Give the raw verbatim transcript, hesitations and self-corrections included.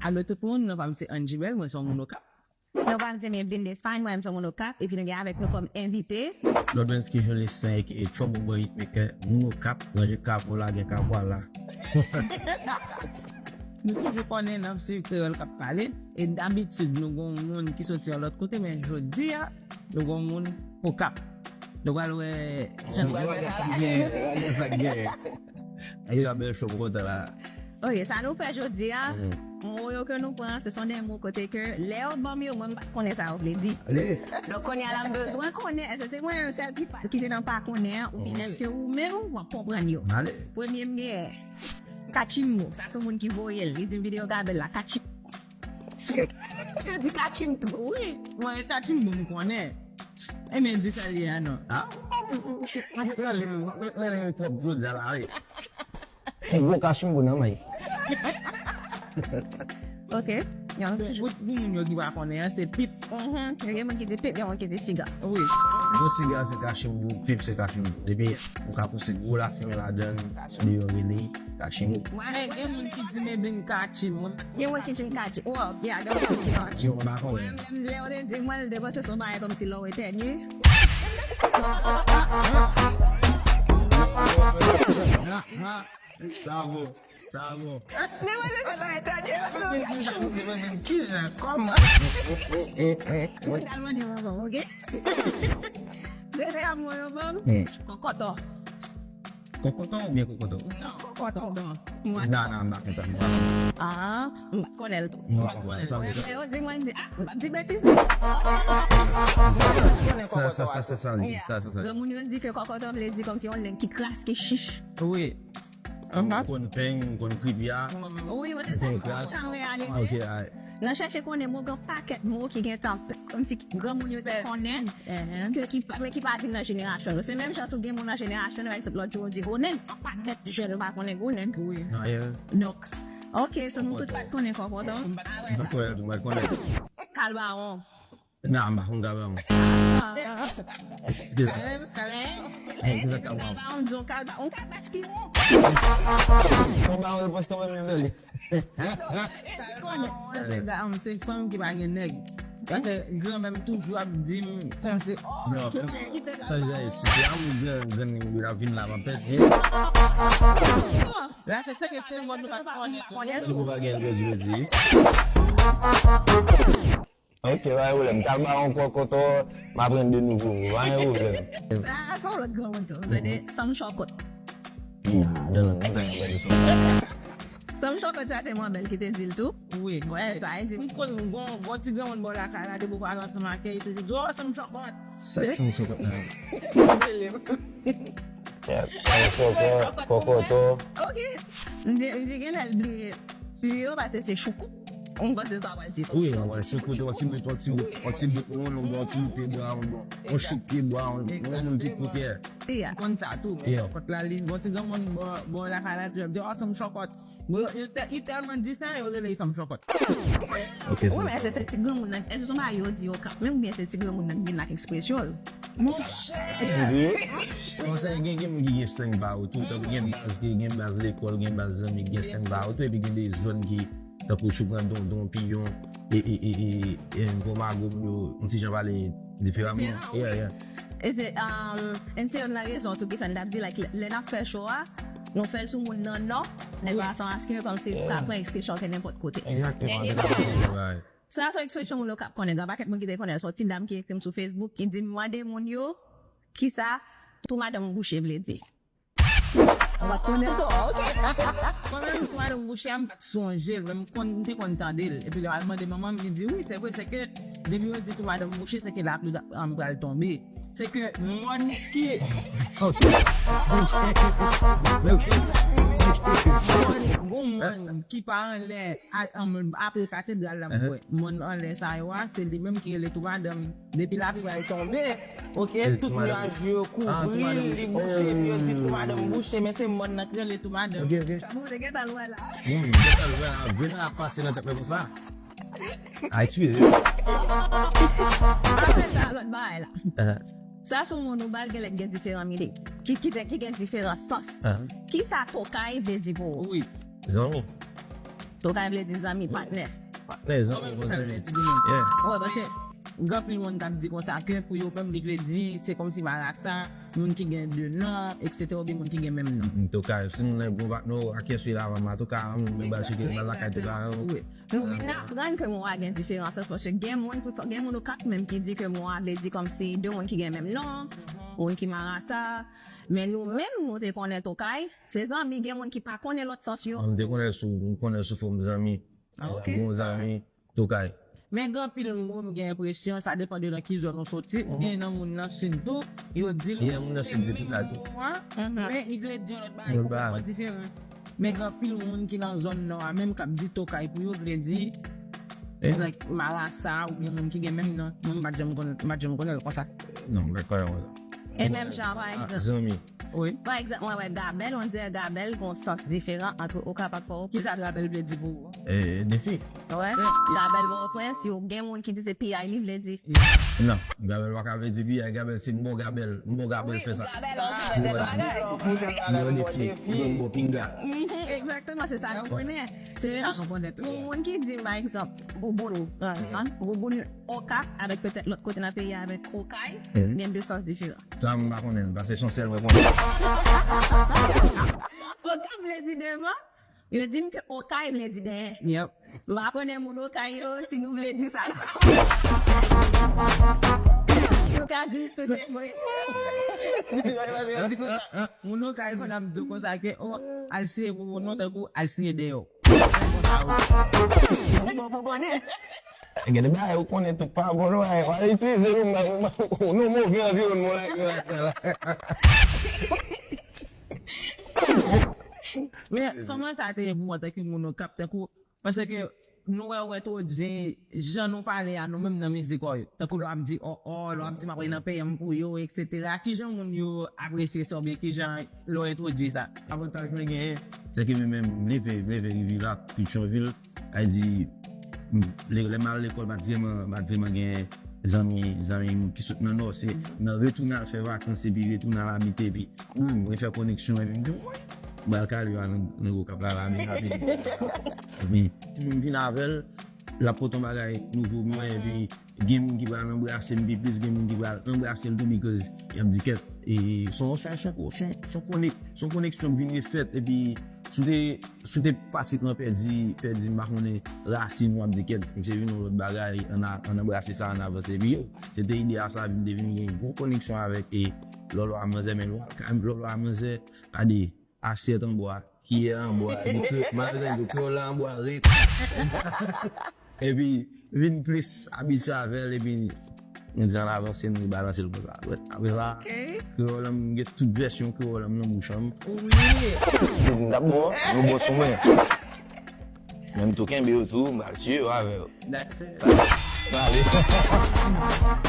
Alo tout moun, non pa m se Angie Bell, mwen se yon moun Okap. Non pa m se Maybelline Despagne, mwen se yon moun Okap, epi nou gen avèk nou kòm envite. Lodwensky Jolistan aka Trouble Boy Hitmaker, moun Okap, ranje kavo la, gen kavo la. Nou toujou konnen n ap swiv Kreyòl k ap pale, e dabitid nou gen yon moun ki soti yon lòt kote, men jodi a, nou gen yon moun Okap. Nou pral wè jan nou pral fè sa. Gade sa k genyen. Gade sa k genyen. Angie, yon bèl show pou kontan la. Ok, sa nou fè jodi a, mo yo ke nou pran, se son de mo kote ke lè yo ban m yo, mwen m pa t konnen sa yo vle di. Donk kounye a la m bezwen konnen, èske se mwen menm sèl ki pa, ki te nan pa konnen an, oubyen èske ou menm w ap konprann yo? Premye m gen Kachimbo, sa se moun ki voye l, li di m videyo Gabel la, Kachimbo. Yo di Kachimbo tou, wi. Mwen, Kachimbo m konnen. E men di sa li a non. Ah? Mwen, mwen, mwen, mwen, mwen, mwen, jodi a la, wi. Yon gwo kachimbo nan men. Ok. Yon Pou, pou, pou moun yo ki pa konnen an, se pip. Mhm. Gen moun ki di pip, gen moun ki di siga. Wi. Gwo siga se kachimbo, pip se kachimbo. Depi ou ka pouse gwo lafimen ladan l, li yo rele kachimbo. Men gen moun ki di Maybelline kachim. Gen moun ki di m kachim. Oh, yeah, gen moun ki di kachim. Yo pa konnen. Mwen menm, lè yo te di mwen, l te panse se yon bagay kòmsi lè w etènye. Sa bon, sa bon. Li panse se lè w etènye, se yon kachim. Kijan, kòman? Mwen t al mande manman m, ok? Dezyèm mo yo ban m. Kòkòtò. Kòkòtò oubyen kokoto? Kòkòtò. Nan, nan, m pa konn sa, m pa konn. Ah, m pa t konnen l tou. M pa konn sa. Lè yo di mwen, m di, ah, m pa t di betiz non. Sa, sa, sa, sa, sa, li, sa, sa, sa. Granmoun yo di ke kòkòtò vle di kòmsi yon nèg ki kras, ki chich. Wi. M konn peny, m konn kripya. Wi, mwen te Konn kras. sa reyalize. Ok, alright. Nan chèche konnen mo, gen pakèt mo ki gentan kòmsi granmoun yo te konnen ke ki pa, men ki pa vin nan jenerasyon yo. Se menm jan tou gen moun nan jenerasyon yo, pa egzanp, lòt jou yo di gwo nèg, yon pakèt jèn yo pa konnen gwo nèg. Wi. Ah, yeah. Donk, ok, so nou tout pa t konnen kòkòtò. M pa t konnen, m pa t konnen. Kalbawon. Nan, m pa konn Kalbawon. Kalbawon, di yon kalba, yon kalbas ki won. Kalbawon, paske mwen menm li. Kalbawon, se ga-, se fanm ki pa gen nèg. Paske granmè m toujou ap di m, sa se, oh, Non, ki nèg ki te sa, sa, si te a ou gran, gran nèg la vin la, m ap pèdi. La, se, se ke se mòd nou pa t konnen. Nou pa gen rezilti. Ok, pa gen pwoblèm. Kalbawon, kòkòtò, m aprann de nouvo mo. Pa gen pwoblèm. Sa, sa yon lòt granmoun tou. Tande, sanm chòkòt. Nan, nan, nan, nou pa gen rezilti. Sanm chòkòt sa, se Manbèl ki te di l tou. Wi. Wè, sa, e di. M konn gon, gon ti granmoun bò lakay la, depi w pale ansanm ak li, li toujou di, oh, sanm chòkòt. Sa k sanm chòkòt nan? Rele m. Yeah, sanm chòkòt, kòkòtò. Ok. M di, m di, gen lè l bliye. Li yo pa se, se choukout. M panse sa w pral di. Wi, wè, se kote yon ti bout, yon ti bout, yon ti bout, yon ti bout pye bwa, yon, yon chouk pye bwa, yon, yon moun ki koute. Yeah. Konn sa tou. Yeah. Kot la li, bon ti granmoun bò, bò lakay la, di, oh, sanm chòkòt. Bon, yo, yo te-, li tèlman di sa, yo rele li sanm chòkòt. Ok, Wi, men èske se ti granmoun nan, èske se yon bagay yo di yo Okap menm, oubyen se ti granmoun nan ki vin ak ekspresyon l? Monchè! Konsa, gen, gen moun ki gen slèng pa yo tou, tankou gen baz ki, gen baz lekòl, gen baz zanmi ki gen slèng pa yo tou, epi gen de zòn ki, tankou si w pran Dondon, Piyon, e, e, e, e, e, Pòmago, moun yo, yon ti jan pale diferaman. Yeah, yeah. E se, um, e se youn nan rezon tou ki fè n t ap di, like, lè, lè n ap fè show a, nou fè l sou moun nan Nò, nèg yo a son aske kòmsi pa pran ekspresyon ke nenpòt kote. Egzakteman. Men, Egzakteman. Sa se ekspresyon moun Okap konnen. Gen pakèt moun ki te konnen. Sa yon ti dam ki ekri m sou Facebook, ki di m, mande moun yo kisa tou madanm bouche vle di. Ou pa t konnen tou, ok. Mwen menm, tou madanm bouche a, m pa t sonje l, men m konn, m te konn tande l. Epi lè m al mande manman m, li di, wi, se vre, se ke depi yo di tou madanm bouche, se ke lapli ap pral tonbe. Se ke mòn ki. Gon mòn ki pa anlè, a, anlè, apre katedral la, m kwè. Mòn anlè sa yo a, se li menm ki rele tou madanm. Depi lapli pral tonbe, ok, tout nwaj yo kouvri l, li bouche, epi yo di tou madanm bouche, men se mòn nan ki rele tou madanm. Ok, ok. Ou te gentan lwen la. Wi, gentan lwen la. Vin ap pase nan tèt mwen konsa. Ay, eskize. Apre sa, lòt bagay la. Sa sou moun ou bal gen lè gen diferan mide. Ki, ki, ki gen diferan sans. Kisa tokay vle di pou ou? Wi. Zanmi. Tokay vle di zanmi, patnè. Patnè, zanmi, bon zanmi. Yeah. Ou wè, paske gen anpil moun k ap di konsa ke pou yo menm li vle di se kòmsi marasa, moun ki gen de non, et cetera, oubyen moun ki gen menm non. Tokay, si moun nan bon patnè w, a kiyès ou ye la, mama, Tokay, moun mwen ba cheke nan lakay Tokay. Nou vin aprann ke mo a gen diferan sans, paske gen moun, gen moun Okap menm ki di ke mo a vle di kòmsi de moun ki gen menm non, moun ki marasa, men nou menm nou te konnen Tokay, se zanmi, gen moun ki pa konnen lòt sans yo. M te konnen sou, m konnen sou fòm zanmi. Ok. Bon zanmi, Tokay. Men gen anpil moun gen enpresyon, sa depann de nan ki zòn ou soti, oubyen nan moun nan sid tou, yo di l Gen moun nan sid di Tokay tou. Men li vle di yon lòt bagay konplètman diferan. Men gen anpil moun ki nan zòn nò a menm k ap di Tokay pou yo vle di like marasa oubyen moun ki gen menm non. Mwen m pa t janm konn, m pa t janm konnen l konsa. Non, m pa t konnen konsa. E menm jan, pa egzanp. Zanmi. Wi. Pa egzanp, mwen wè Gabèl, on dirait Gabèl gon sans diferan ant Okap ak Pòtoprens. Kisa Gabèl vle di pou ou? E, defi. Wè, Gabèl Pòtoprens, yo gen moun ki di se piyay li vle di. Non, Gabèl pa ka vle di piyay, Gabèl se m bon Gabèl, m bon Gabèl fè sa. Gabèl, on dirait bèl bagay. M bon defi, m bon pinga. Egzakteman, se sa nou konnen. Se yon moun ki di, pa egzanp, Bouboun, Bouboun Okap avèk petèt lòt kote nan peyi a avèk Okay, gen de sans diferan. Sa m pa konnen, paske se yon sèl mwen konnen. Okap vle di devan, yo di m ke Okay vle di dèyè. Yep. M pa konnen moun Okay yo, si nou vle di sa. Nou ka di sou se vre. Moun Okay konn ap di w konsa ke, o, al siye pou ou non, tankou al siye dèyè w. Bon pou konnen. Gen de bagay ou konnen tout pa bon, non, ay, w al itilize nou, non, move anviwònman la, yo, sa la. Men, kòman sa te ye pou ou antanke moun Okap, tankou, paske nou wè ou entwodui jan nou pale a nou menm nan mizik ou yo. Tankou lè w ap di, o, o, lè w ap di m ap rete nan peyi m pou yo, et cetera. Kijan moun yo apresye sa oubyen kijan lè w entwodui sa? Avantaj mwen genyen, se ke mwen menm, m leve, m leve Rivirak, Petyonvil, a di, m, lè, lè m al lekòl, m pa t vrèman, m pa t vrèman gen zanmi, zanmi moun ki sot nan nò, se nan retounen al fè vakans, epi retounen al abite, epi, boum, refè koneksyon, epi m di, woy, m al kale yo nan, nan Okap la, la, men rapid. Epi, si moun vin avè l, l ap pote yon bagay nouvo pou mwen, epi, gen moun ki pral anbrase m pi plis, gen moun ki pral anbrase l tou, because y ap di kèt, e, se yon, se yon, se yon, se yon, se yon konek-, se yon koneksyon k vin refèt, epi, si w te, si w te patikman pèdi, pèdi, m pa konnen, rasin w, ap di kèt, misye vin yon lòt bagay, ann a, ann anbrase sa, ann avanse. Epi, se te ide a sa vin te vin gen yon gwo koneksyon avèk, e, Lòlò a manzè, men Lòlò a manzè, gade, asyèt an bwa, kiyè an bwa, epi kre-, malgre yo kreyòl la an bwa, ret. Epi, vin plis abitye avè l, epi, nou di ann avanse, nou balanse l konsa. Apre sa, kreyòl la, m gen tout vèsyon kreyòl la nan bouch an. Wi. Se di m t ap bon, nou bon sou mwen. Men m tou kenbe yo tou, m pral tiye yo avè yo. That's it. Pale.